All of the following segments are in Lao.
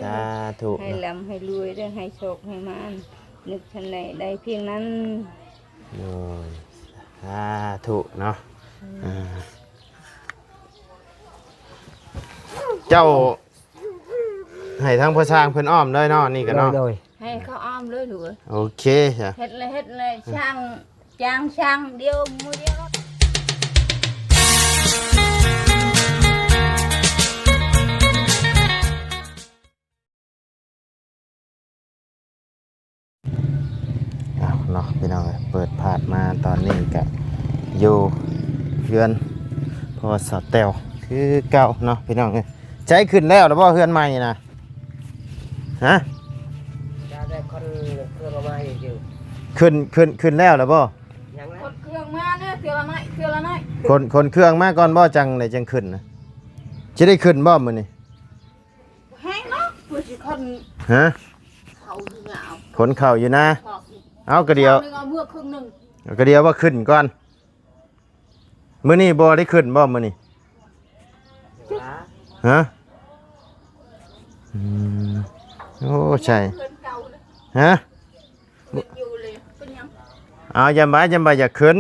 ສາທຸ ໃຫ້ລ່ຳໃຫ້ລວຍເດີ້ ໃຫ້ໂຊກໃຫ້ໝານ ນຶກທັນໃດໄດ້ພຽງນັ້ນ. ໂດຍ ສາທຸເນາະ. ອືມ ອ່າ ເຈົ້າໃຫ້ທາງພໍ່ຊ່າງເພິ່ນອ້ອມເລີຍເນາະ ນີ້ກໍເນາະ. ໂດຍ ໂດຍ ໃຫ້ເຂົາອ້ອມເລີຍລູກເອີຍ. ໂອເຄ ເຮັດເລີຍ ເຮັດເລີຍ ຊ່າງ ຈ້າງຊ່າງດຽວມື້ດຽວ. ເອົາເນາະ ພີ່ນ້ອງເອີຍ ເປີດພາບມາຕອນນີ້ກະຢູ່ເຮືອນພໍ່ສາວແຕ້ວຄືເກົ່າເນາະ ພີ່ນ້ອງເອີຍ. ໃຈຂຶ້ນແລ້ວລະບໍ່ເຮືອນໃໝ່ນະ? ຮະ? ຂຶ້ນ ຂຶ້ນ ຂຶ້ນແລ້ວລະບໍ່? ຍັງລະ ຂົນເຄື່ອງມາເດີ ເທື່ອລະໜ້ອຍ ເທື່ອລະໜ້ອຍ. ຂົນ ຂົນເຄື່ອງມາກ່ອນບໍ່ ຈັ່ງໃດຈັ່ງຂຶ້ນນະ? ຊິໄດ້ຂຶ້ນບໍ່ມື້ນີ້? ແຮງເນາະ ເພື່ອຊິຂົນ ຮະ? ເຂົ້າຢູ່ນາ ຂົນເຂົ້າຢູ່ນາ. ເອົາກະດຽວ ເອົາເມືອຄຶ່ງໜຶ່ງ ກະດຽວວ່າຂຶ້ນກ່ອນ. ມື້ນີ້ບໍ່ໄດ້ຂຶ້ນບໍ່ມື້ນີ້? ຮະ? ອືມ ໂອ້ ໃຊ່ ຮະ? ເອົາ ຢ້ານວ່າ ຢ້ານວ່າຢາກຂຶ້ນ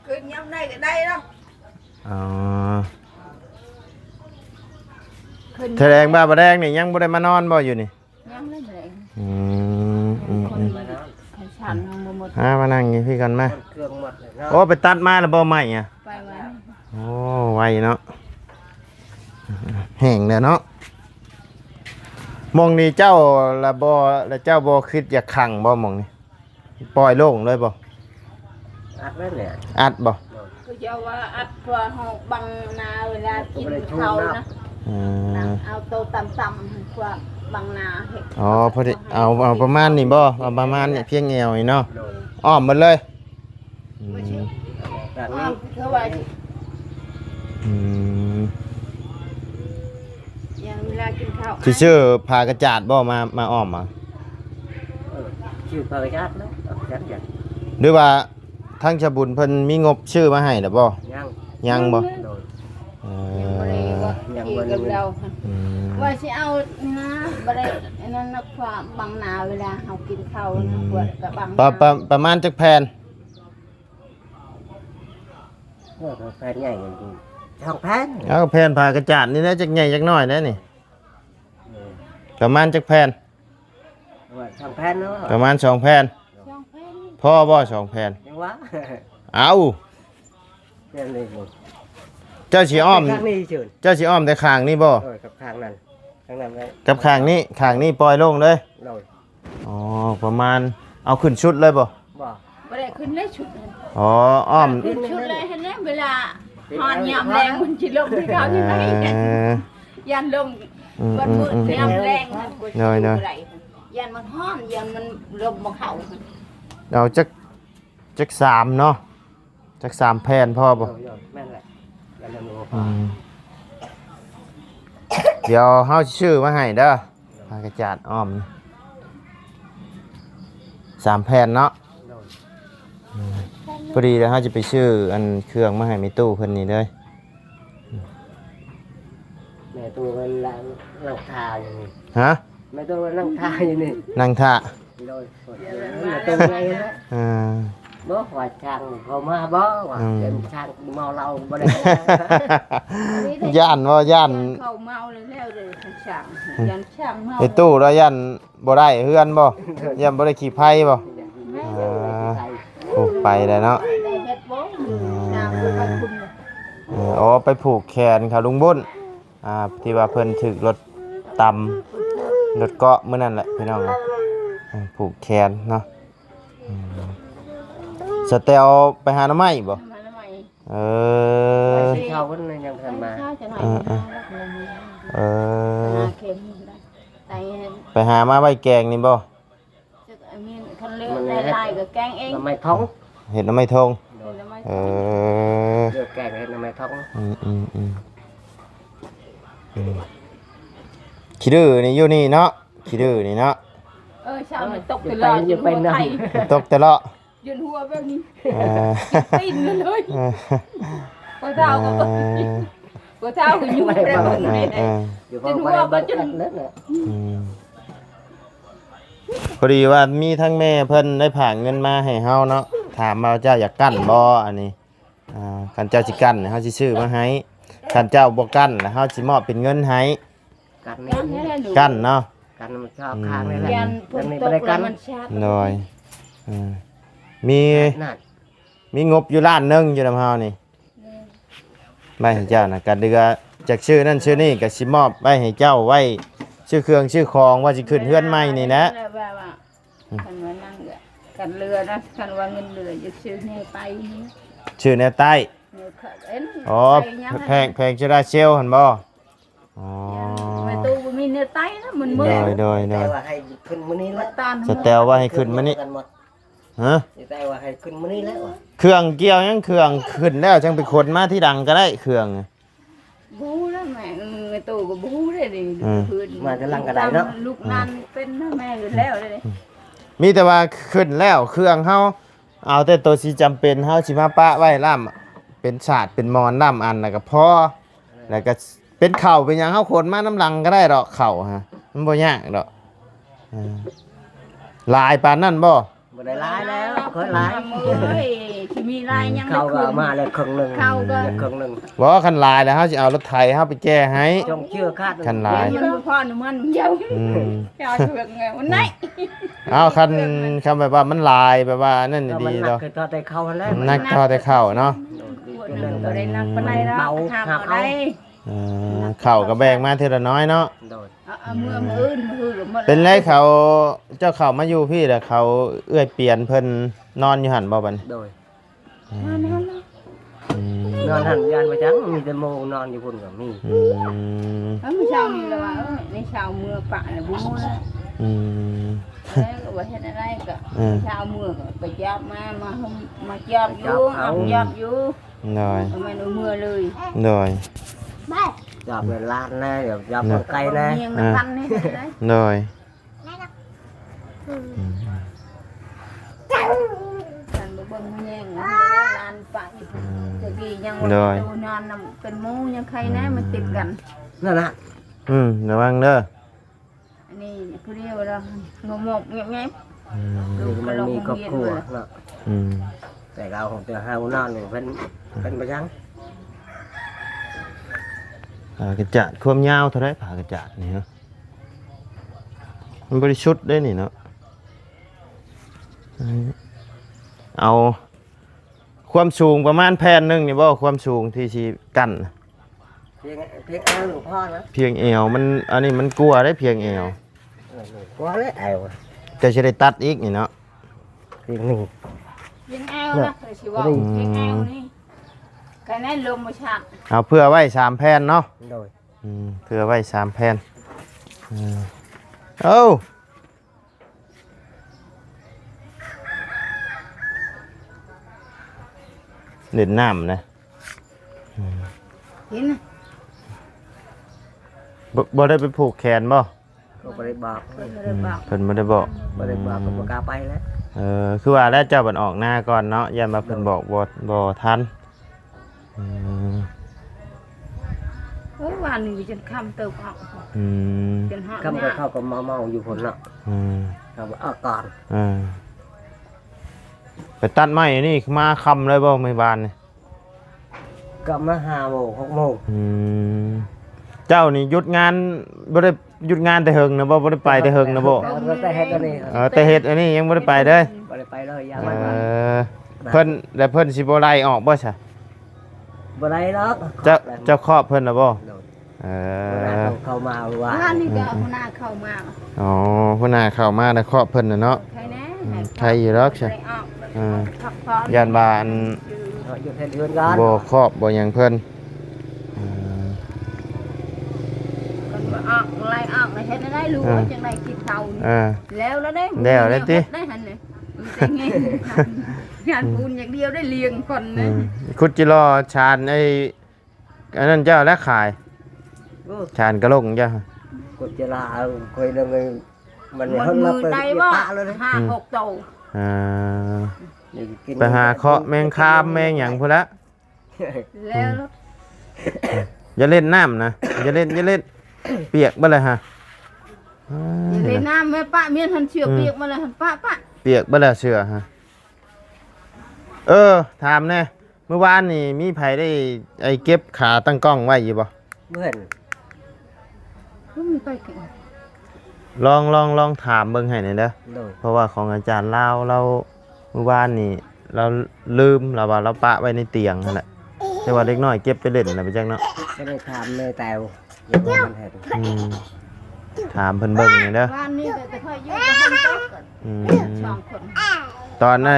ຂຶ້ນຍາມໃດກໍໄດ້ເນາະ. ອໍ ຂຶ້ນ ສະແດງວ່າບໍ່ແດງນີ້ຍັງບໍ່ໄດ້ມານອນບໍ່ຢູ່ນີ້? ຍັງເລີຍແຫຼະ. ອືມ ອືມ ອືມ ຄັນສັນຍັງບໍ່ໝົດ. ຫາມານັ່ງຢູ່ພີ້ກ່ອນມາ. ໂອ້ ໄປຕັດມາແລ້ວບໍ່ໄມ້ອະ? ໄປວ່າ. ໂອ້ ໄວເນາະ ແຫ້ງແລ້ວເນາະ. ໝ່ອງນີ້ເຈົ້າລະບໍ່ ລະເຈົ້າບໍ່ຄິດຢາກຂັງບໍ່ໝ່ອງນີ້? ປ່ອຍໂລ່ງເລີຍບໍ່? ອັດແລ້ວແຫຼະ ອັດບໍ່? ໂດຍ ຄືເຈົ້າວ່າອັດ ເພື່ອເຮົາບັງໜ້າເວລາກິນເຂົ້ານະ. ອືມ ເອົາໂຕຕ່ຳໆ ເພື່ອບັງໜ້າເຮັດ. ອໍ ພໍດີ ເອົາ ເອົາປະມານນີ້ບໍ່? ເອົາປະມານນີ້ ພຽງແອວນີ້ເນາະ. ໂດຍ ອ້ອມໝົດເລີຍ. ອືມ ອ້ອມເທົ່າວ່າ ອືມ ຢ່າງເວລາກິນເຂົ້າ ຊິຊື້ຜ້າກະຈາດບໍ່ ມາ ມາອ້ອມອະ? ເອີ ຊື້ຜ້າກະຈາດແລ້ວ ເອົາກະຈາດຫຍັງ? ຫຼືວ່າທາງຊາບຸນເພິ່ນມີງົບຊື້ມາໃຫ້ແລ້ວບໍ່? ຍັງ ຍັງບໍ່? ໂດຍ ເອີ ຍັງບໍ່ໄດ້ ຍັງບໍ່ໄດ້ ອືມ ວ່າຊິເອົານະ ບໍ່ໄດ້ອັນນັ້ນນະ ເພາະວ່າບັງໜ້າເວລາເຮົາກິນເຂົ້ານະ ອືມ ປະ ປະ ປະມານຈັກແຜ່ນ? ເອີ ແຜ່ນໃຫຍ່ ສອງແຜ່ນ. ເອົາແຜ່ນຜ້າກະຈາດນີ້ແຫຼະ ຈັກໃຫຍ່ຈັກນ້ອຍແດ່ນີ້. ເອີ ປະມານຈັກແຜ່ນ? ປະມານສອງແຜ່ນເນາະ ປະມານສອງແຜ່ນ. ສອງແຜ່ນ ພໍບໍ່ສອງແຜ່ນ? ຍັງວ່າ ເອົາ ແຜ່ນນີ້ ເຈົ້າຊິອ້ອມ ຂ້າງນີ້ເຊີນ ເຈົ້າຊິອ້ອມແຕ່ຂ້າງນີ້ບໍ່? ເອີ ກັບຂ້າງນັ້ນ ຂ້າງນັ້ນໄວ້ ກັບຂ້າງນີ້ ຂ້າງນີ້ປ່ອຍລົງເລີຍ. ໂດຍ ອໍ ປະມານ ເອົາຂຶ້ນຊຸດເລີຍບໍ່? ບໍ່ ບໍ່ໄດ້ຂຶ້ນເລີຍຊຸດນັ້ນ. ອໍ ອ້ອມ ຂຶ້ນຊຸດເລີຍຫັ້ນແຫຼະ ເວລາຮ້ອນຍາມແລງມັນຊິລົງຄືເກົ່າຢູ່ໃດ. ເອີ ຢ້ານລົງ ອືມ ວັນມື້ ອືມ ຍາມແລງມັນກໍຊິ ໂດຍ ຢູ່ ໂດຍ ບໍ່ໄດ້ ຢ້ານມັນຮ້ອນ ຢ້ານມັນລົມບໍ່ເຂົ້າ. ເອົາຈັກ ຈັກສາມເນາະ ຈັກສາມແຜ່ນພໍບໍ່? ໂດຍ ໂດຍ ແມ່ນແຫຼະ ຢ້ານມັນບໍ່ພໍ. ອືມ ດຽວເຮົາຊິຊື້ມາໃຫ້ເດີ. ຜ້າກະຈາດອ້ອມສາມແຜ່ນເນາະ. ໂດຍ ອືມ ພໍດີແລ້ວເຮົາຈະໄປຊື້ອັນເຄື່ອງມາໃຫ້ແມ່ຕູ້ເພິ່ນນີ້ເດີ. ແມ່ຕູ້ເພິ່ນນັ່ງ ນັ່ງຖ້າຢູ່ນີ້. ຮະ? ແມ່ຕູ້ເພິ່ນນັ່ງຖ້າຢູ່ນີ້ ນັ່ງຖ້າ. ໂດຍ ແມ່ຕູ້ໄປແລ້ວ. ເອີ ບໍ່ວ່າຊ່າງເຂົາມາບໍ່ວ່າ ອືມ ເປັນຊ່າງເມົາເຫຼົ້າບໍ່ໄດ້. ຢ້ານບໍ່? ຢ້ານ ຢ້ານເຂົາເມົາແລ້ວເດ້ ຊ່າງ ອືມ ຢ້ານຊ່າງເມົາ. ໄອ້ຕູ້ລະຢ້ານບໍ່ໄດ້ເຮືອນບໍ່? ຢ້ານບໍ່ໄດ້ຂີ້ໄພບໍ່? ແມ່ນ ອ່າ ໂອ້ ໄປແລ້ວເນາະ. ໄດ້ເຮັດບໍ່? ອ່າ ນາງບໍ່ໄປພຸ້ນ. ເອີ ອໍ ໄປຜູກແຂນເຂົາລຸງບຸນ ອ່າ ທີ່ວ່າເພິ່ນຖືກລົດຕຳ ລົດເກາະມື້ນັ້ນແຫຼະ ພີ່ນ້ອງເອີຍ. ເອີ ຜູກແຂນເນາະ. ອືມ ສະແຕວໄປຫາໜໍ່ໄມ້ບໍ່? ຫາໜໍ່ໄມ້. ເອີ ໄປເຊົ້າເພິ່ນຍັງບໍ່ທັນມາ. ໄປເຊົ້າຈະໜ້ອຍ ເອີ ເອີ ເອີ ໄປຫາມາໄວ້ແກງນີ້ບໍ່? ຄັນເລືອກໄດ້ຫຼາຍກໍແກງເອງ. ໜໍ່ໄມ້ທົ່ງ ເຮັດໜໍ່ໄມ້ທົ່ງ. ໂດຍ ເອີ ເລືອກແກງເຮັດໜໍ່ໄມ້ທົ່ງ. ອືມ ອືມ ອືມ ອືມ ຂີ້ດື້ນີ້ຢູ່ນີ້ເນາະ ຂີ້ດື້ນີ້ເນາະ. ເອີ ເຊົ້ານີ້ຕົກຕະຫຼອດ ຢູ່ໄປນຳ ຕົກຕະຫຼອດ ຢືນຫົວແບບນີ້. ເອີ ຕີນເລີຍ ເອີ ບໍ່ເທົ່າກໍ ເອີ ບໍ່ເທົ່າຢູ່ແລ້ວ ເອີ ເອີ ຈົນຫົວບໍ່ຈົນ ອືມ ພໍດີວ່າມີທັງແມ່ເພິ່ນໄດ້ຝາກເງິນມາໃຫ້ເຮົາເນາະ ຖາມວ່າເຈົ້າຢາກກັ້ນບໍ່ ອັນນີ້ ອ່າ ຄັນເຈົ້າຊິກັ້ນ ເຮົາຊິຊື້ມາໃຫ້ ຄັນເຈົ້າບໍ່ກັ້ນ ແລ້ວເຮົາຊິມອບເປັນເງິນໃຫ້ ກັນນີ້ ກັນເນາະ ກັນມັນຊອບຂ້າງນີ້ແຫຼະ ອືມ ຍັງນີ້ບໍ່ໄດ້ກັນ ໂດຍ ເອີ ມີ ນັ້ນ ມີງົບຢູ່ລ້ານໜຶ່ງຢູ່ນຳເຮົານີ້ ແມ່ນ ໄວ້ໃຫ້ເຈົ້ານະ ກະເດືອ ຈັກຊື້ນັ້ນຊື້ນີ້ ກະຊິມອບໄວ້ໃຫ້ເຈົ້າ ໄວ້ຊື້ເຄື່ອງຊື້ຂອງ ວ່າຊິຂຶ້ນເຮືອນໃໝ່ນີ້ແຫຼະ ແບບວ່າ ອືມ ຄັນວ່ານັ້ນກະ ຄັນເຫຼືອນະ ຄັນວ່າເງິນເຫຼືອ ຢາກຊື້ແນວໄຕ້ນີ້ ຊື້ແນວໄຕ້ ແນວ ອໍ ໄຕ້ຫຍັງ ແຜງ ແຜງໂຊລາເຊວຫັ້ນບໍ່? ອໍ ແມ່ຕູ້ບໍ່ມີແນວໄຕ້ນະ ມັນໝົດ ໂດຍ ໂດຍ ໂດຍ ແຕ່ວ່າໃຫ້ຂຶ້ນມື້ນີ້ແຫຼະ ສະແຕວວ່າໃຫ້ຂຶ້ນມື້ນີ້ ຮະ ແຕ່ວ່າໃຫ້ຂຶ້ນມື້ນີ້ແຫຼະ ເຄື່ອງກ່ຽວຫຍັງ ເຄື່ອງຂຶ້ນແລ້ວຈັ່ງໄປຂົນມາທີຫຼັງກະໄດ້ ເຄື່ອງ ບໍ່ຮູ້ນະແມ່ ແມ່ຕູ້ກະບໍ່ຮູ້ເດ້ນີ້ ອືມ ມາທີຫຼັງກະໄດ້ເນາະ ລູກນັ້ນເປັນນະແມ່ ແລ້ວເດ້ ອືມ ມີແຕ່ວ່າຂຶ້ນແລ້ວ ເຄື່ອງເຮົາ ເອົາແຕ່ໂຕຊິຈຳເປັນ ເຮົາຊິມາປະໄວ້ລ້ຳ ເປັນສາດເປັນໝອນລ້ຳອັນ ແລ້ວກະພໍ ແລ້ວກະເປັນເຂົ້າເປັນຫຍັງ ເຮົາຂົນມານຳຫຼັງກະໄດ້ດອກ ເຂົ້າຫັ້ນ ມັນບໍ່ຍາກດອກ ເອີ ຫຼາຍປານນັ້ນບໍ່? ບໍ່ໄດ້ຫຼາຍແລ້ວ ຄ່ອຍຫຼາຍ ໂອ້ຍ ຊິມີຫຼາຍຫຍັງ ເຂົ້າກະເອົາມາແລ້ວເຄິ່ງໜຶ່ງ ເຂົ້າກະເຄິ່ງໜຶ່ງ ບໍ່ ຄັນຫຼາຍແລ້ວເຮົາຊິເອົາລົດໄຖເຮົາໄປແກ່ໃຫ້ ຈອງເຊື່ອຄາດ ຄັນຫຼາຍ ມັນບໍ່ພໍນ້ຳມັນມັນເຍົາ ອືມ ຈອດເຄື່ອງໄງມັນໄດ້ ເອົາ ຄັນ ຄັນແບບວ່າມັນຫຼາຍ ແບບວ່ານັ້ນດີດອກ ໜັກກະເທົ່າແຕ່ເຂົ້າຫັ້ນແຫຼະ ໜັກເທົ່າແຕ່ເຂົ້າເນາະ ບໍ່ໄດ້ໜັກປານໃດດອກ ເບົາ ຫາບເອົາໄດ້ ເອີ ເຂົ້າກະແບ່ງມາເທື່ອລະໜ້ອຍເນາະ ໂດຍ ເອົາ ເອົາເມືອມື້ອື່ນ ມື້ອື່ນກະໝົດ ເປັນໄດເຂົາ ເຈົ້າເຂົ້າມາຢູ່ພີ້ລະ ເຂົາ ເອື້ອຍປຽນເພິ່ນນອນຢູ່ຫັ້ນບໍ່ບັດນີ້? ໂດຍ ອືມ ນອນຫັ້ນ ອືມ ນອນຫັ້ນຢ້ານບໍ່ຈັງ ມີແຕ່ໂມນອນຢູ່ພຸ້ນກະມີ ອືມ ເອີ ມື້ເຊົ້ານີ້ລະວ່າ ເອີ ມື້ເຊົ້າເມືອປະລະບໍ່ຮູ້ລະ ອືມ ແລ້ວກະບໍ່ເຮັດອະໄລກະ ເອີ ເຊົ້າເມືອກະໄປຈັບມາ ມາ ມາຈັບຢູ່ ຈັບເອົາ ຈັບຢູ່ ໂດຍ ແມ່ນເອົາເມືອເລີຍ ໂດຍ ຈັບເປັນລ້ານແດ່ ຈັບຄົນໄກແດ່ ໂດຍ ອືມ ຄັນບໍ່ເບິ່ງແຍງຫຼານໄປ ອືມ ແຕ່ກີ້ຍັງວ່າ ໂດຍ ໂຕນອນນຳເປັນໝູຍັງໄຄແນ່ ອືມ ມັນຕິດກັນ ນັ້ນລະ ອືມ ລະວັງເດີ ອັນນີ້ຜູ້ດຽວລະ ງະໝອກແງບໆ ອືມ ລູກກະລົງໂຮງຮຽນເນາະ ອືມ ແຕ່ເຮົາ ແຕ່ເຮົານອນນີ້ເພິ່ນ ເພິ່ນບໍ່ຍັງ ຜ້າກັນຈາດ ຄວາມຍາວເທົ່າໃດຜ້າກັນຈາດນີ້? ມັນບໍລິສຸດເດ້ນີ້ເນາະ ເອົາຄວາມສູງປະມານແຜ່ນໜຶ່ງນີ້ບໍ່ ຄວາມສູງທີ່ຊິກັ້ນ ພຽງ ພຽງແອວນີ້ພໍນະ ພຽງແອວ ມັນ ອັນນີ້ມັນກວ່າເດ້ພຽງແອວ ເອີ ກວ່າແລ້ວແອວ ແຕ່ຊິໄດ້ຕັດອີກນີ້ເນາະ ພຽງນີ້ ພຽງແອວນະ ເອີ ຊິເວົ້າ ອືມ ພຽງແອວນີ້ ກະແນ່ນລົມບໍ່ຊັດ ເອົາເພື່ອໄວ້ສາມແຜ່ນເນາະ ໂດຍ ອືມ ເພື່ອໄວ້ສາມແຜ່ນ ເອີ ເອົາ ຫຼິ້ນນ້ຳນະ ອືມ ເຫັນນະ ບໍ່ ບໍ່ໄດ້ໄປຜູກແຂນບໍ່? ກະບໍ່ໄດ້ບອກ ເພິ່ນບໍ່ໄດ້ບອກ ອືມ ເພິ່ນບໍ່ໄດ້ບອກ ບໍ່ໄດ້ບອກກະບໍ່ກ້າໄປແລ້ວ ເອີ ຄືວ່າແລ້ວ ເຈົ້າບັດອອກນາກ່ອນເນາະ ຢ້ານວ່າເພິ່ນບອກບໍ່ ບໍ່ທັນ ອືມ ໂອ້ຍ ວານນີ້ຈົນຄ່ຳເຕີບອອກ ອືມ ຈົນຮອດ ຄ່ຳກະເຂົາກະເມົາໆຢູ່ພຸ້ນເນາະ ອືມ ເຂົາອອກກ່ອນ ເອີ ໄປຕັດໄມ້ນີ້ມາຄ່ຳເລີຍບໍ່ມື້ວານນີ້? ກະມາຫ້າໂມງ ຫົກໂມງ ອືມ ເຈົ້ານີ້ຢຸດງານ ບໍ່ໄດ້ຢຸດງານແຕ່ເຫິງນະບໍ່? ບໍ່ໄດ້ໄປແຕ່ເຫິງນະບໍ່? ແຕ່ເຮັດອັນນີ້ ເອີ ແຕ່ເຮັດອັນນີ້ຍັງບໍ່ໄດ້ໄປເລີຍ ບໍ່ໄດ້ໄປເລີຍ ເອີ ເພິ່ນ ແລ້ວເພິ່ນຊິບໍ່ໄລ່ອອກບໍ່ຊະ? ບໍ່ໄດ້ດອກ ເຈົ້າ ເຈົ້າຄອບເພິ່ນລະບໍ່? ໂດຍ ເອີ ຫົວໜ້າເຂົາມາວ່າ ອັນນີ້ກະ ອືມ ຫົວໜ້າເຂົາມາ ອໍ ຫົວໜ້າເຂົ້າມາແລ້ວຄອບເພິ່ນນະເນາະ ໄຄແນ່ ອືມ ໄຄຢູ່ດອກຊະ ໄດ້ອອກ ເອີ ພັກຜ່ອນ ຢ້ານວ່າອັນ ຢູ່ເຮືອນກັນ ບໍ່ຄອບບໍ່ຫຍັງເພິ່ນ ອືມ ເພິ່ນວ່າອອກ ໄລ່ອອກ ແລ້ວເຮັດແນວໃດລູກ ເອີ ຈັ່ງໄດ້ກິນເຂົ້າ ເອີ ແລ້ວລະເດ້ ແລ້ວແລ້ວຕິ ເຮັດໄດ້ຫັ້ນແຫຼະ ມີແຕ່ແງ ງານບຸນຢ່າງດຽວໄດ້ລ້ຽງຄົນ ອືມ ຄຸດຈິລໍຊານໄອ້ ອັນນັ້ນເຈົ້າແລະຂາຍ ໂອ້ ຊານກະລົງເຈົ້າ ກົດຈະລາເອົາ ຂ້ອຍເລີຍ ມັນ ມັນເຮີດມາເປີດ ໄດ້ບໍ່ ປະເລີຍ ຫ້າ ອືມ ຫົກໂຕ ອ່າ ໄປຫາເຄາະແມງຄາມແມງຫຍັງພຸ້ນລະ ແລ້ວ ອືມ ຢ່າເຫຼັ້ນນ້ຳນະ ຢ່າເຫຼັ້ນ ຢ່າເຫຼັ້ນ ປຽກເບິດແລ້ວຮະ. ເອີ ຢ່າເຫຼັ້ນນ້ຳແມ່ ປະ ເມນຫັ້ນເຊືອກ ອືມ ປຽກໝົດແລ້ວຫັ້ນ ປະ ປະ ປຽກເບິດແລ້ວເຊືອກຮະ. ເອີ ຖາມແດ່ ມື້ວານນີ້ມີໃຜໄດ້ ໄອ້ ເກັບຂາຕັ້ງກ້ອງໄວ້ຢູ່ບໍ່? ບໍ່ເຫັນ ບໍ່ມີໃຜເກັບ. ລອງ ລອງ ລອງຖາມເບິ່ງໃຫ້ແດ່ເດີ ໂດຍ ເພາະວ່າຂອງອາຈານລາວ ລາວ ມື້ວານນີ້ລາວລືມ ລາວວ່າລາວປະໄວ້ໃນຕຽງຫັ້ນແຫຼະ ແຕ່ວ່າເດັກນ້ອຍເກັບໄປຫຼິ້ນແລ້ວໄປຈັກເນາະ. ກໍໄດ້ຖາມແມ່ແຕວ ອືມ ຖາມເພິ່ນເບິ່ງແດ່ເດີ. ວານນີ້ກໍແຕ່ຂ້ອຍຢູ່ກັບເພິ່ນ ອືມ ສອງຄົນ. ຕອນໄອ້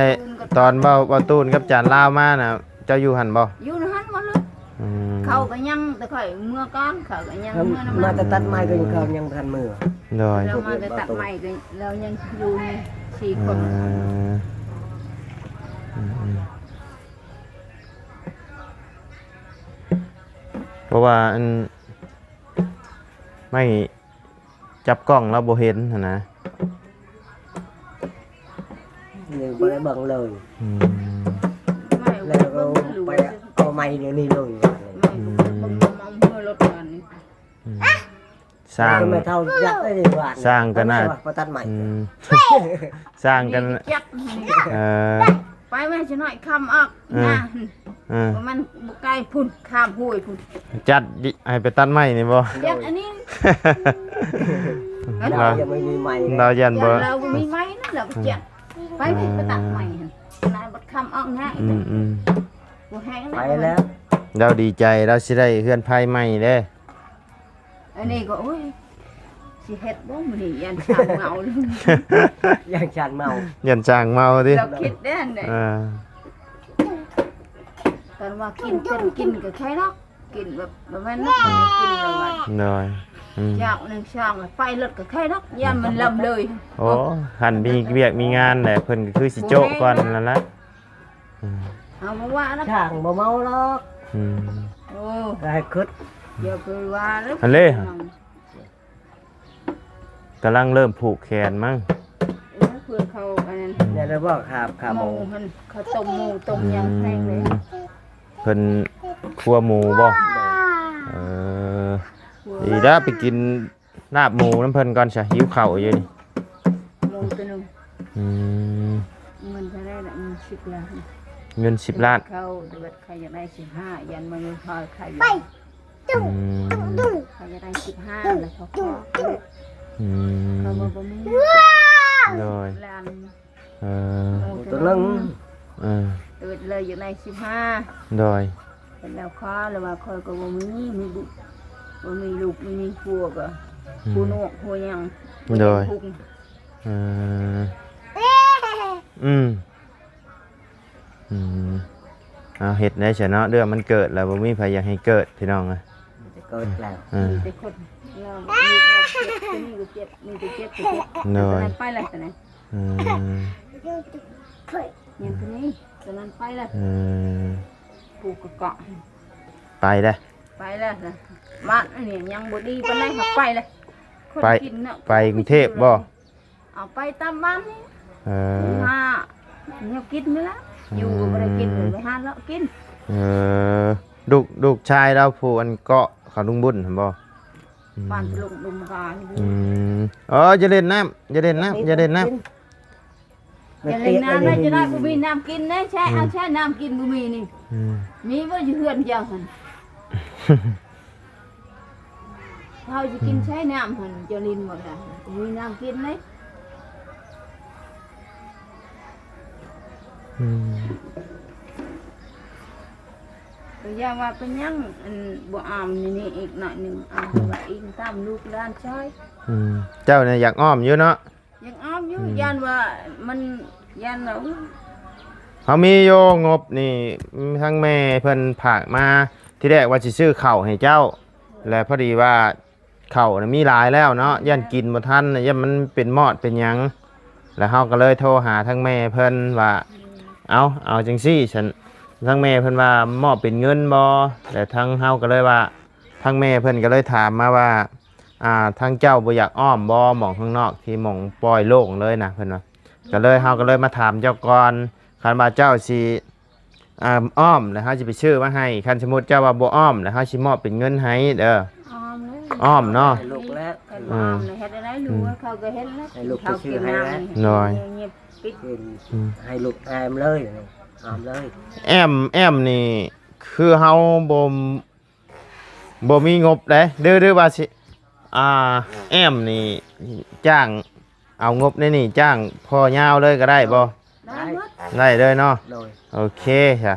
ຕອນເບົາ ເບົາຕູນກັບຈານລາວມານະ ເຈົ້າຢູ່ຫັ້ນບໍ່? ຢູ່ຫັ້ນໝົດເລີຍ. ອືມ ເຂົາກໍຍັງ ແຕ່ຂ້ອຍເມືອກ່ອນ ເຂົາກໍຍັງເມືອນຳ ມາແຕ່ຕັດໄມ້ກໍຍັງ ເຂົາຍັງບໍ່ທັນເມືອ. ໂດຍ ເຂົາມາແຕ່ຕັດໄມ້ກໍ ແລ້ວຍັງຢູ່ນີ້ສີ່ຄົນ. ເອີ ອືມ ອືມ ເພາະວ່າອັນ ໄມ້ຈັບກ້ອງລາວບໍ່ເຫັນຫັ້ນນະ ຍັງບໍ່ໄດ້ເບິ່ງເລີຍ. ອືມ ແລ້ວກໍໄປເອົາໄມ້ດຽວນີ້ເລີຍ. ອືມ ອືມ ຊ່າງ ແມ່ເຖົ້າຢາກໄດ້ວ່າ ຊ່າງກໍໜ້າ ບໍ່ຕັດໄມ້. ອືມ ຊ່າງກັນ ເອີ ໄປແມ່ຊິໜ້ອຍຄຳອອກ ເອີ ນະ ເອີ ມັນບໍ່ໄກພຸ້ນ ຂ້າມຫ້ວຍພຸ້ນ. ຈັດ ໃຫ້ໄປຕັດໄມ້ນີ້ບໍ່? ຈັດອັນນີ້ ລາວຍັງບໍ່ມີໄມ້ ລາວຢ້ານບໍ່ ລາວບໍ່ມີໄມ້ນະ ລາວບໍ່ຈັດ. ໄປແມ່ໄປຕັດໄມ້ຫັ້ນ ນາຍບັດຄຳອອກນະ. ອືມ ອືມ ບໍ່ແຮງ ໄປແລ້ວ ລາວດີໃຈ ລາວຊິໄດ້ເຮືອນໄຟໃໝ່ເດ້. ອັນນີ້ກໍ ໂອ້ຍ ຊິເຮັດບໍ່ມື້ນີ້ ຢ້ານຊ່າງເມົາ ຢ້ານຊ່າງເມົາ ຢ້ານຊ່າງເມົາຕິ ລາວຄິດແດ່ຫັ້ນແຫຼະ. ເອີ ຄັນວ່າກິນເປັນກິນກໍໄຄເນາະ ກິນແບບ ບໍ່ແມ່ນເນາະ ກິນແບບວ່າ ໂດຍ ອືມ ຢາກໜຶ່ງຊ່າງໄປລົດກໍໄຄເນາະ ຢ້ານມັນລຳເລີຍ. ໂອ້ ຄັນມີວຽກມີງານແຫຼະ ເພິ່ນກໍຄືຊິໂຈະກ່ອນນັ້ນລະ. ອືມ ເອົາມາວ່ານະ ຊ່າງບໍ່ເມົາດອກ. ອືມ ໂອ້ ກໍໃຫ້ຄຶດ ຢ່າໄປວ່າເລີຍ ອັນເລີຍ ກຳລັງເລີ່ມຜູກແຂນມັ້ງ. ເອີ ເພື່ອເຂົາອັນນັ້ນ ແລ້ວບໍ່ ຂາ ຂາໝູຫັ້ນ ເຂົາຕົ້ມໝູຕົ້ມຫຍັງແພງເລີຍ. ອືມ ເພິ່ນຄົວໝູບໍ່? ເອີ ດີແລ້ວ ໄປກິນ ລາບໝູນຳເພິ່ນກ່ອນຊະ ຫິວເຂົ້າຢູ່ນີ້. ໝູຕົວໜຶ່ງ ອືມ ເງິນເທົ່າໃດລະ? ເງິນສິບລ້ານ. ເງິນສິບລ້ານ ເຂົາ ແຕ່ວ່າເຂົາຢາກໄດ້ສິບຫ້າ ຢ້ານມັນບໍ່ພໍຂາຍ. ອືມ ເຂົາຢາກໄດ້ສິບຫ້າ ແລ້ວເຂົາຂໍ. ອືມ ເຂົາວ່າບໍ່ມີ. ໂດຍ ລ້ານ ເອີ ໂອ້ ໂຕໜຶ່ງ ເອີ ເອີ ເລີຍຢູ່ໃນສິບຫ້າ. ໂດຍ ເພິ່ນແລ້ວຂໍ ແລ້ວວ່າຂ້ອຍກໍບໍ່ມີ ມີບຸ ບໍ່ມີລູກ ບໍ່ມີຜົວ ກໍ ອືມ ຜູ້ນວກຜູ້ຫຍັງ. ໂດຍ ຜູ້ຫຍັງ ເອີ ອືມ ອືມ ເອົາ ເຮັດໄດ້ຊະເນາະ ເລື່ອງມັນເກີດແລ້ວ ບໍ່ມີໃຜຢາກໃຫ້ເກີດ ພີ່ນ້ອງເອີຍ. ເກີດແລ້ວ ເອີ ມີແຕ່ຄົນ ເຮົາ ມີແຕ່ເຈັບ ມີແຕ່ເຈັບ ໂດຍ ໄປແລ້ວ ອືມ ຍັງຕົວນີ້ ຕົວນັ້ນໄປແລ້ວ. ອືມ ຜູກກະເກາະ ໄປແລ້ວ ໄປແລ້ວ. ບ້ານອັນນີ້ຍັງບໍ່ດີປານໃດ ເຮົາໄປແລ້ວ. ຄົນ ໄປ ກິນເນາະ ໄປກຸງເທບບໍ່? ເອົາໄປຕາມບ້ານນີ້. ເອີ ຫາແນວກິນນີ້ລະ ອືມ ຢູ່ກໍບໍ່ໄດ້ກິນ ໄປຫາເລາະກິນ. ເອີ ລູກ ລູກຊາຍລາວຜູ້ອັນເກາະເຂົາລຸງບຸນຫັ້ນບໍ່? ອືມ ບ້ານລຸງດຸມກາ. ອືມ ເອີ ຢ່າຫຼິ້ນນ້ຳ ຢ່າຫຼິ້ນນ້ຳ ຢ່າຫຼິ້ນນ້ຳ. ຢ່າຫຼິ້ນນ້ຳນະ ຈະໄດ້ບໍ່ມີນ້ຳກິນເດ້. ແຊ່ ອືມ ເອົາແຊ່ນ້ຳກິນ ບໍ່ມີນີ້. ອືມ ມີບໍ່ຢູ່ເຮືອນເຈົ້າຫັ້ນ? ເຮົາຊິກິນ ອືມ ໃຊ້ນ້ຳຫັ້ນ ເຈົ້າຫຼິ້ນໝົດລະ ບໍ່ມີນ້ຳກິນເດ້. ອືມ ກໍຢ່າວ່າເປັນຫຍັງ ອັນ ບໍ່ອ້ອມນີ້ ນີ້ອີກໜ້ອຍໜຶ່ງ ອ້ອມ ອືມ ວ່າອີງຕາມລູກຫຼານຊາຍ. ອືມ ເຈົ້ານີ້ຢາກອ້ອມຢູ່ເນາະ? ຍັງອ້ອມຢູ່ ອືມ ຢ້ານວ່າມັນ ຢ້ານວ່າ ເຮົາມີຢູ່ງົບນີ້ ທາງແມ່ເພິ່ນຝາກມາ ທີແລກວ່າຊິຊື້ເຂົ້າໃຫ້ເຈົ້າ ແລະ ພໍດີວ່າເຂົ້ານະມີຫຼາຍແລ້ວເນາະ ຢ້ານກິນບໍ່ທັນ ຢ້ານມັນເປັນມອດເປັນຫຍັງ ແລ້ວເຮົາກໍເລີຍໂທຫາທາງແມ່ເພິ່ນວ່າ ເອົາ ເອົາຈັ່ງຊີ້ຊັ້ນ ທາງແມ່ເພິ່ນວ່າມອບເປັນເງິນບໍ່ ແລ້ວທາງເຮົາກໍເລີຍວ່າ ທາງແມ່ເພິ່ນກໍເລີຍຖາມມາວ່າ ອ່າ ທາງເຈົ້າບໍ່ຢາກອ້ອມບໍ່ ໝ່ອງຂ້າງນອກ ທີ່ໝ່ອງປ່ອຍໂລ່ງເລີຍນະ ເພິ່ນວ່າ. ກໍເລີຍ ເຮົາກໍເລີຍມາຖາມເຈົ້າກ່ອນ ຄັນວ່າເຈົ້າຊິ ອ່າ ອ້ອມ ແລ້ວເຮົາຊິໄປຊື້ມາໃຫ້. ຄັນສົມມຸດເຈົ້າວ່າບໍ່ອ້ອມ ແລ້ວເຮົາຊິມອບເປັນເງິນໃຫ້ເດີ. ອ້ອມເລີຍ ອ້ອມເນາະ. ໃຫ້ລູກແລ້ວ ຄັນບໍ່ອ້ອມແລ້ວເຮັດແນວໃດ ອືມ ລູກເຂົາກໍເຫັນແລ້ວ ໃຫ້ລູກໄປຊື້ໃຫ້ແລ້ວ. ໂດຍ ງຽບປິດ ອືມ ໃຫ້ລູກແອ້ມເລີຍ ອ້ອມເລີຍ. ແອ້ມ ແອ້ມນີ້ ຄືເຮົາບໍ່ ບໍ່ມີງົບເດ້ ຫຼື ຫຼືວ່າຊິ ອ່າ ແອ້ມນີ້ຈ້າງ ເອົາງົບໃນນີ້ຈ້າງພໍ່ຍາວເລີຍກໍໄດ້ບໍ່? ໄດ້ໝົດ ໄດ້ເລີຍເນາະ. ໂດຍ ໂອເຄຊະ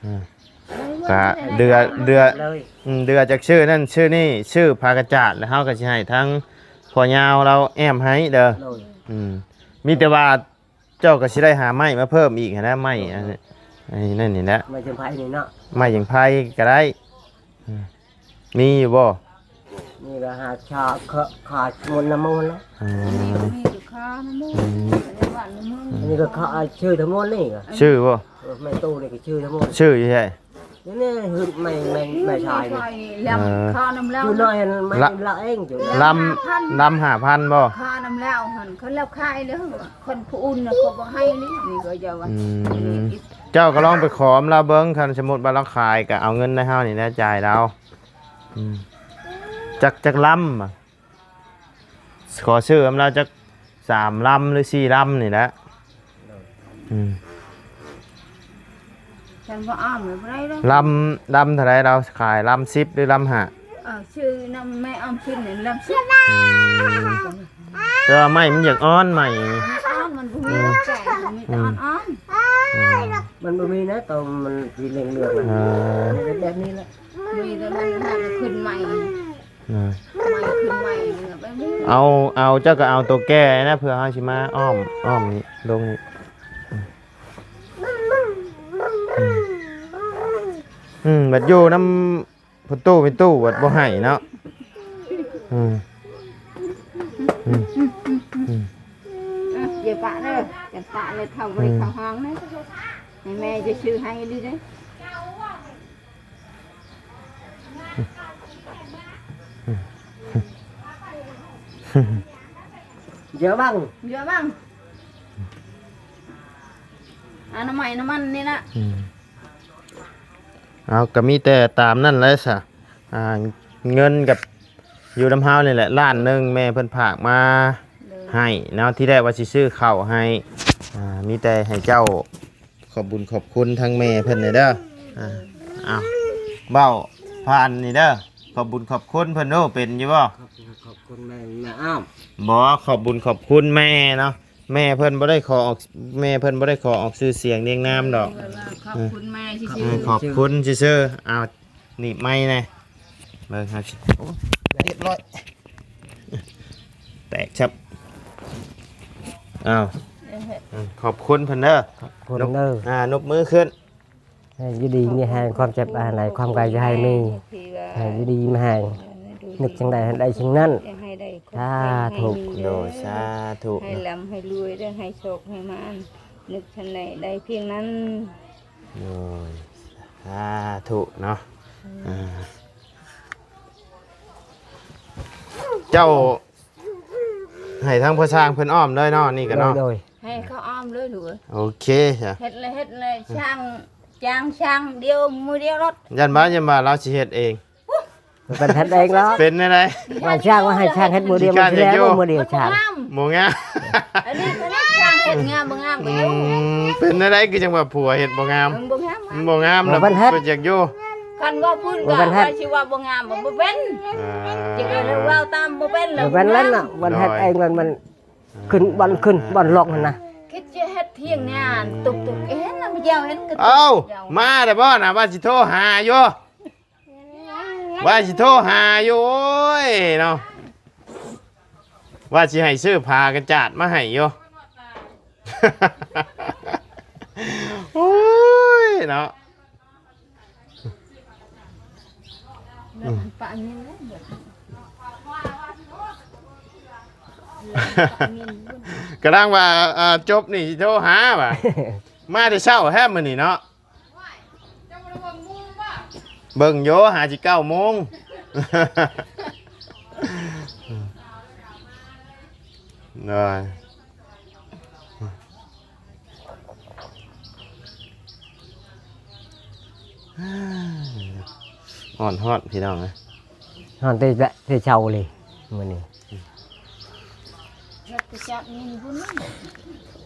ອືມ ໄດ້ໝົດ ກະເດືອ ເດືອ ເລີຍ ອືມ ເດືອຈັກຊື້ນັ້ນຊື້ນີ້ ຊື້ຜ້າກະຈາດ ແລ້ວເຮົາກໍຊິໃຫ້ທາງພໍ່ຍາວລາວແອ້ມໃຫ້ເດີ. ໂດຍ ອືມ ມີແຕ່ວ່າ ເຈົ້າກໍຊິໄດ້ຫາໄມ້ມາເພີ່ມອີກຫັ້ນນະ ໄມ້ອັນ ອັນນັ້ນນີ້ແຫຼະ ໄມ້ຈັ່ງໄພນີ້ເນາະ ໄມ້ຈັ່ງໄພກໍໄດ້. ອືມ ມີຢູ່ບໍ່? ນີ້ກໍຫາຊາ ຂາ ຂາຍໝົດນຳໝູ່ແລ້ວ. ອືມ ນີ້ກໍມີຢູ່ຄານຳໝູ່ ອືມ ໃນບ້ານໃນເມືອງ ອັນນີ້ກໍຂາຍ ຊື້ທັງໝົດນີ້ກໍ ຊື້ບໍ່? ເອີ ແມ່ຕູ້ນີ້ກໍຊື້ທັງໝົດ ຊື້ຢູ່ໃສ? ນີ້ ນີ້ຫຶດໄມ້ ໄມ້ ໄມ້ຊາຍນີ້ ລຳ ເອີ ຄານຳລາວ ຢູ່ໜ້ອຍຫັ້ນ ໄມ້ລາວເອງຢູ່ ລຳ ຫ້າພັນ ລຳຫ້າພັນບໍ່? ຄານຳລາວຫັ້ນ ຄັນລາວຂາຍແລ້ວ ຄົນຜູ້ອື່ນນະເຂົາບໍ່ໃຫ້ເລີຍ ນີ້ກໍຢ່າວ່າ. ອືມ ເຈົ້າກໍລອງໄປຂໍນຳລາວເບິ່ງ ຄັນສົມມຸດວ່າລາວຂາຍກໍເອົາເງິນໃນເຮົານີ້ແຫຼະຈ່າຍລາວ. ອືມ ຈັກ ຈັກລຳ ຂໍຊື້ນຳລາວຈັກສາມລຳ ຫຼື ສີ່ລຳນີ້ແຫຼະ. ໂດຍ ອືມ ຄັນບໍ່ອ້ອມບໍ່ໄດ້ເດ້. ລຳ ລຳເທົ່າໃດລາວຂາຍ ລຳສິບ ຫຼື ລຳຫ້າ? ເອີ ຊື້ນຳແມ່ອ້ອມສິບນີ້ ລຳສິບ. ອືມ ແຕ່ວ່າໄມ້ມັນຢາກອ່ອນ ໄມ້ມັນອ່ອນ ມັນບໍ່ມີ ອືມ ແກ່ ມີແຕ່ອ່ອນໆ. ອືມ ມັນບໍ່ມີນະ ຕອນມັນສີເຫຼືອງໆ ເອີ ມັນເປັນແບບນີ້ແຫຼະ ມີແຕ່ມັນ ມັນຂຶ້ນໃໝ່. ເອີ ເອົາ ເອົາ ເຈົ້າກໍເອົາໂຕແກ່ນະ ເພື່ອເຮົາຊິມາອ້ອມ ອ້ອມນີ້ ລົງນີ້. ອືມ ອືມ ບັດຢູ່ນຳພໍ່ຕູ້ແມ່ຕູ້ບັດບໍ່ໃຫ້ເນາະ. ອືມ ອືມ ອືມ ອ່ະ ຢ່າປະເດີ ຢ່າປະເລີຍ ເຂົ້າໄປ ອືມ ເຂົ້າຫ້ອງເດີ ໃຫ້ແມ່ຈະຊື້ໃຫ້ອີ່ຫຼີເດີ. ເຍອະບັງ ເຍອະບັງ ອະນາໄມນ້ຳມັນນີ້ນະ. ອືມ ເອົາ ກໍມີແຕ່ຕາມນັ້ນແຫຼະຊະ. ອ່າ ເງິນກັບຢູ່ນຳເຮົານີ້ແຫຼະ ລ້ານໜຶ່ງ ແມ່ເພິ່ນຝາກມາ ໂດຍ ໃຫ້ເນາະ. ທີແລກວ່າຊິຊື້ເຂົ້າໃຫ້ ອ່າ ມີແຕ່ໃຫ້ເຈົ້າ ຂອບບຸນຂອບຄຸນທາງແມ່ເພິ່ນແດ່ເດີ. ອ່າ ເອົາ ເວົ້າຜ່ານນີ້ເດີ ຂອບບຸນຂອບຄຸນເພິ່ນດູ ເປັນຢູ່ບໍ່? ຂອບຄຸນ ຂອບຄຸນແມ່ ແມ່ອ້ອມ. ບໍ່ ຂອບບຸນຂອບຄຸນແມ່ເນາະ ແມ່ເພິ່ນບໍ່ໄດ້ຂໍອອກ ແມ່ເພິ່ນບໍ່ໄດ້ຂໍອອກຊື່ສຽງລຽງນາມດອກ. ເອີ ຂອບຄຸນແມ່ຊື່ໆ ເອີ ຂອບຄຸນຊື່ໆ. ເອົາ ໜີບໄມ້ແດ່ ເບິ່ງ ເຮົາຊິ ໂອ້ ລຽບຮ້ອຍ ແຕກຊັບ. ອ້າວ ເອີ ຂອບຄຸນເພິ່ນເດີ ຂອບຄຸນເດີ. ນົບ ອ່າ ນົບມືຂຶ້ນ ໃຫ້ຢູ່ດີມີແຮງ ຄວາມເຈັບອາໄນ ຄວາມໄກຢ່າໃຫ້ມີ ໃຫ້ຢູ່ດີມີແຮງ ນຶກສິ່ງໃດໃຫ້ໄດ້ສິ່ງນັ້ນ ຢ່າໃຫ້ໄດ້ ສາທຸ ໃຫ້ມີເດີ ໂດຍ ສາທຸ ໃຫ້ລ່ຳໃຫ້ລວຍເດີ ໃຫ້ໂຊກໃຫ້ໝານ ນຶກສ່ຳໃດໄດ້ພຽງນັ້ນ. ໂດຍ ສາທຸເນາະ. ອືມ ອ່າ ເຈົ້າໃຫ້ທາງພໍ່ຊ່າງເພິ່ນອ້ອມເລີຍເນາະ ນີ້ກໍເນາະ. ໂດຍ ໂດຍ ໃຫ້ເຂົາອ້ອມເລີຍລູກເອີຍ. ໂອເຄ ເຮັດແລ້ວ ເຮັດແລ້ວ ຊ່າງ ຈ້າງຊ່າງດຽວ ມື້ດຽວໂລດ. ຢ້ານວ່າ ຢ້ານວ່າລາວຊິເຮັດເອງ. ເພິ່ນເຮັດເອງເນາະ ເປັນແນວໃດ? ວ່າຊ່າງວ່າໃຫ້ຊ່າງເຮັດມື້ດຽວ ມື້ດຽວ ມື້ດຽວຊ່າງ ບໍ່ງາມ. ອັນນີ້ເພິ່ນຊ່າງເຮັດງາມບໍ່ງາມກໍຢູ່. ອືມ ເປັນແນວໃດຄືຈັ່ງວ່າຜົວເຮັດບໍ່ງາມ? ມັນບໍ່ງາມ ມັນບໍ່ງາມ ເພິ່ນເຮັດ ເພິ່ນຢາກຢູ່. ຄັນວ່າເພິ່ນກໍວ່າຊິວ່າບໍ່ງາມ ບໍ່ເປັນ. ອ່າ ຈະເວົ້າຕາມບໍ່ເປັນ ບໍ່ເປັນແລ້ວເນາະ. ເພິ່ນເຮັດເອງ ມັນ ມັນຂຶ້ນບ່ອນ ຂຶ້ນບ່ອນລອກຫັ້ນນະ. ຄິດຈະເຮັດຖຽງນາຕຸກໆ ເຫັນນຳເຈົ້າເຫັນກໍ. ເອົ້າ ມາແລ້ວບໍ່ນະ? ວ່າຊິໂທຫາຢູ່ ວ່າຊິໂທຫາຢູ່. ໂອ້ຍເນາະ ວ່າຊິໃຫ້ຊື້ຜ້າກະຈາດມາໃຫ້ຢູ່. ໂອ້ຍເນາະ ອືມ ກຳລັງວ່າ ອ່າ ຈົບນີ້ຊິໂທຫາວ່າ ມາແຕ່ເຊົ້າແທ້ມື້ນີ້ເນາະ. ເບິ່ງຢູ່ ຫາຊິເກົ້າໂມງ. ໂດຍ. ຮ້ອນໆ ພີ່ນ້ອງເອີຍ ຮ້ອນແຕ່ ແຕ່ເຊົ້າເລີຍມື້ນີ້.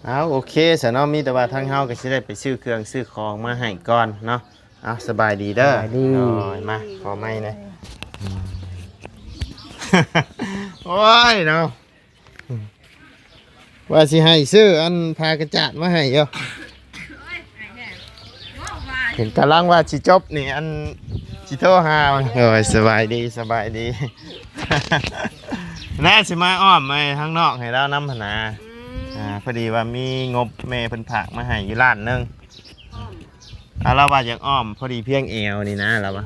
ເອົາ ໂອເຄຊະເນາະ ມີແຕ່ວ່າທາງເຮົາກໍຊິໄດ້ໄປຊື້ເຄື່ອງຊື້ຂອງມາໃຫ້ກ່ອນເນາະ. ເອົາ ສະບາຍດີເດີ ສະບາຍດີ ໂດຍ ມາຂໍໄມ້ແດ່. ໂອ້ຍເນາະ ວ່າຊິໃຫ້ຊື້ອັນຜ້າກະຈາດມາໃຫ້ຢູ່ ເຫັນກຳລັງວ່າຊິຈົບນີ້ ອັນຊິໂທຫາ. ໂອ້ຍ ສະບາຍດີ ສະບາຍດີ ແລະຊິມາອ້ອມໄປທາງນອກໃຫ້ລາວນຳຫັ້ນນາ. ອືມ ອ່າ ພໍດີວ່າມີງົບແມ່ເພິ່ນຝາກມາໃຫ້ຢູ່ລ້ານໜຶ່ງ. ອ້ອມ ອ່າ ລາວວ່າຢາກອ້ອມ ພໍດີພຽງແອວນີ້ນະ ລາວວ່າ.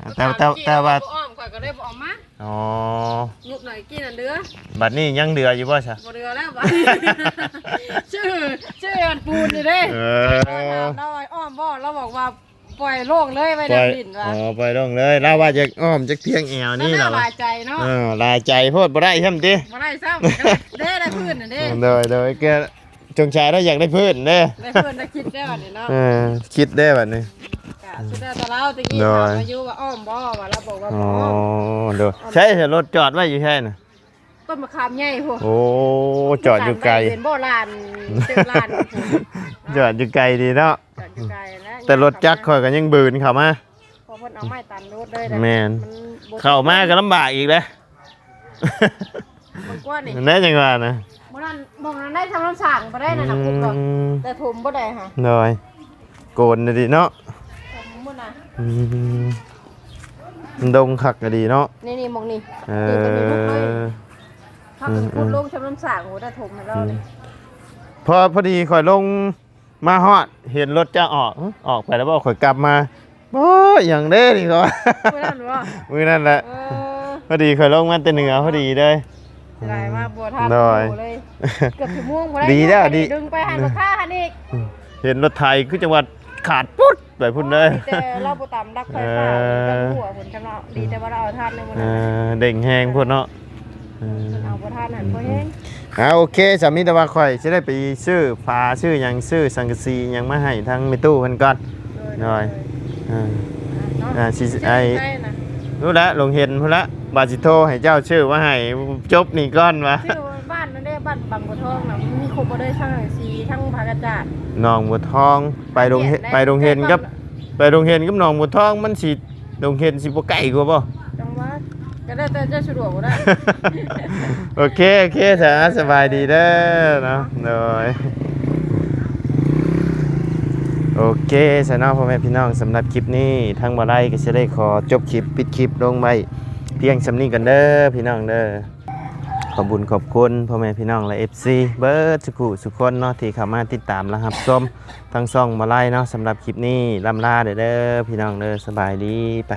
ອືມ ແຕ່ ແຕ່ ແຕ່ວ່າ ບໍ່ອ້ອມ ຂ້ອຍກໍເລີຍບໍ່ອອກມາ. ອໍ ງົບໜ້ອຍກີ້ນັ້ນເຫຼືອ ບັດນີ້ຍັງເຫຼືອຢູ່ບໍ່ຊະ? ບໍ່ເຫຼືອແລ້ວບັດນີ້ ຊື່ ຊື່ອັນປູນນີ້ເດ້. ເອີ ຂ້ອຍຖາມລາວວ່າອ້ອມບໍ່ ລາວບອກວ່າປ່ອຍໂລ່ງເລີຍ ໄວ້ນັ່ງຫຼິ້ນວ່າ. ອໍ ປ່ອຍໂລ່ງເລີຍ ລາວວ່າຢາກອ້ອມຈັກພຽງແອວນີ້ ລາວວ່າຫຼາຍໃຈເນາະ. ເອີ ຫຼາຍໃຈໂພດ ບໍ່ໄດ້ຊ້ຳຕິ ບໍ່ໄດ້ຊ້ຳ ເດ້ ໄດ້ພື້ນນັ້ນເດ້. ໂດຍ ໂດຍ ກະ ສົງໄສລາວຢາກໄດ້ພື້ນເດ້ ໄດ້ພື້ນ ໄດ້ຄິດແລ້ວບັດນີ້ເນາະ. ເອີ ຄິດແລ້ວບັດນີ້ ກະສຸດແລ້ວແຕ່ລາວ. ຕະກີ້ ໂດຍ ຖາມລາວຢູ່ວ່າອ້ອມບໍ່ ວ່າລາວບອກວ່າບໍ່ອ້ອມ. ອໍ ໂດຍ ອ້ອມ ໃຊ້ລົດຈອດໄວ້ຢູ່ໃສນະ? ຕົ້ນມະຂາມໃຫຍ່ພຸ້ນ. ໂອ້ ຈອດຢູ່ໄກ ເຫັນບໍ່ ລານ ເຈັດລານ ຈອດຢູ່ໄກດີເນາະ ຈອດຢູ່ໄກແລ້ວ. ແຕ່ລົດຈັກຂ້ອຍກໍຍັງບືນເຂົ້າມາ ເພາະເພິ່ນເອົາໄມ້ຕັນລົດເລີຍ. ແມ່ນ ມັນບໍ່ ເຂົ້າມາກໍລຳບາກອີກເດ້. ມັນກວ້າງນີ້ ແນວຈັ່ງວ່ານະ ບໍ່ນັ້ນ ໝ່ອງນັ້ນໄດ້ທຳນ້ຳສ້າງບໍ່ໄດ້ນັ້ນນະ. ອືມ ຂຸດບໍ່ ແຕ່ຖົມບໍ່ໄດ້ຫະ. ໂດຍ ໂກນດີເນາະ ຖົມບໍ່ນະ. ອືມ ມັນດົງຄັກກະດີເນາະ. ນີ້ໆ ໝ່ອງນີ້ ເອີ ນີ້ກໍມີມຸກເລີຍ. ເຮົາກໍຂຸດລົງທຳນ້ຳສ້າງ ໂຫ ໄດ້ຖົມໃຫ້ລາວນີ້. ອືມ ພໍ ພໍດີຂ້ອຍລົງ ມາຮອດເຫັນລົດເຈົ້າອອກ ອອກໄປແລ້ວບໍ່ ຂ້ອຍກັບມາ ໂອ້ຍ ຫຍັງເດ້ນີ້ ຂ້ອຍ ມື້ນັ້ນບໍ່? ມື້ນັ້ນແຫຼະ. ເອີ ພໍດີຂ້ອຍລົງມາແຕ່ເໜືອພໍດີເລີຍ ເສຍດາຍມາບໍ່ທັນ. ໂດຍ ເກືອບຊົ່ວໂມງບໍ່ໄດ້ ດີແລ້ວ ດີ ດຶງໄປຫາລູກຄ້າຫັ້ນອີກ. ເຫັນລົດໄຖຄືຈັງຫວະຂາດປຸດ ໄປພຸ້ນເດີ. ໂອ້ຍ ແຕ່ລາວບໍ່ຕາມຫຼັກໄຟຟ້າ ເອີ ກັບຫົວພຸ້ນ ຈຳເນາະ. ດີແຕ່ວ່າລາວເອົາທາດໃນມື້ນັ້ນ ເອີ ເດ້ງແຮງໂພດເນາະ. ເອີ ເພິ່ນເອົາບໍ່ທາດນັ້ນ ອືມ ບໍ່ແຮງ. ອ່າ ໂອເຄ ສາມີ ແຕ່ວ່າຂ້ອຍຊິໄດ້ໄປຊື້ຝາ ຊື້ຫຍັງ ຊື້ສັງກະສີຫຍັງມາໃຫ້ທາງແມ່ຕູ້ເພິ່ນກ່ອນ. ໂດຍ ໂດຍ ໂດຍ ເອີ ເນາະ ອ່າ ຊິ ຊິ ໄອ້ ໃສນະ? ຮູ້ແລ້ວ ໂຮງຮຽນພຸ້ນລະ ວ່າຊິໂທໃຫ້ເຈົ້າຊື້ມາໃຫ້ຈົບນີ້ກ່ອນວ່າ. ຊື້ບ້ານນັ້ນເດ້ ບ້ານບັງບົວທອງນະ ມີຄົບບໍ່ເລີຍ ສັງກະສີ ທັງຜ້າກະຈາດ. ໜອງບົວທອງ ໄປໂຮງຮຽນ ໄປໂຮງຮຽນກັບ ໄປໂຮງຮຽນກັບໜອງບົວທອງ ມັນຊິ ໂຮງຮຽນຊິບໍ່ໃກ້ກວ່າບໍ່? ຈັງຫວະ ກໍແລ້ວແຕ່ເຈົ້າສະດວກກໍໄດ້. ໂອເຄ ໂອເຄ ສະ ສະບາຍດີເດີເນາະ. ໂດຍ ໂອເຄ ສະເນາະ ພໍ່ແມ່ພີ່ນ້ອງ ສຳລັບຄລິບນີ້ ທາງບໍ່ໄລກໍຊິໄດ້ຂໍຈົບຄລິບ ປິດຄລິບລົງໄວ້ພຽງສ່ຳນີ້ກ່ອນເດີ ພີ່ນ້ອງເດີ. ຂອບບຸນຂອບຄຸນພໍ່ແມ່ພີ່ນ້ອງ ແລະ ເອັຟຊີ ເບິດສຸຂູສຸຄົນເນາະ ທີ່ເຂົ້າມາຕິດຕາມ ແລະ ຮັບຊົມທາງຊ່ອງບໍ່ໄລເນາະ. ສຳລັບຄລິບນີ້ ລ່ຳລາເດີ ເດີ ພີ່ນ້ອງເດີ ສະບາຍດີ ໄປ.